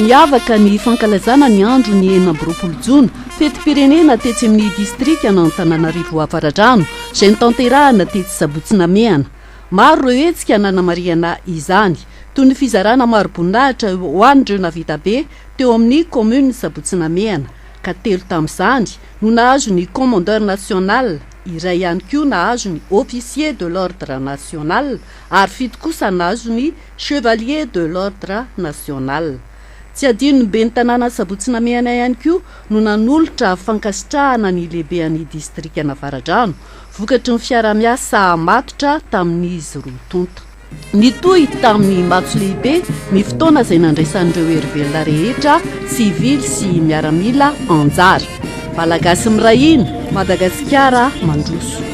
Niavaka ny fankalazana ny andro ny 26 jona, fetim-pirenena tetsy amin'ny distrikan'Antananarivo Avaradrano, izay notanterahana tetsy Sabotsy Namehana. Maro ireo hetsika nanamarihana izany, toy ny fizarana mari-boninahitra ho an'ireo navita be teo amin'ny kaominina Sabotsy Namehana, ka telo tamin'izany no nahazo ny Commandeur National, iray ihany koa nahazo ny Officier de l'Ordre National ary fito kosa nahazo ny Chevalier de l'Ordre National. Tsy adinon'ny ben'ny tanàna Sabotsy Namehana ihany koa no nanolotra fankasitrahana ny lehibean'ny distrikan'Avaradrano, vokatry ny fiarahamiasa matotra tamin'izy roa tonta. Nitohy tamin'ny matso lehibe ny fotoana izay nandraisan'ireo herivelona rehetra, sivily sy miaramila, anjara. Malagasy miray hina, Madagasikara mandroso.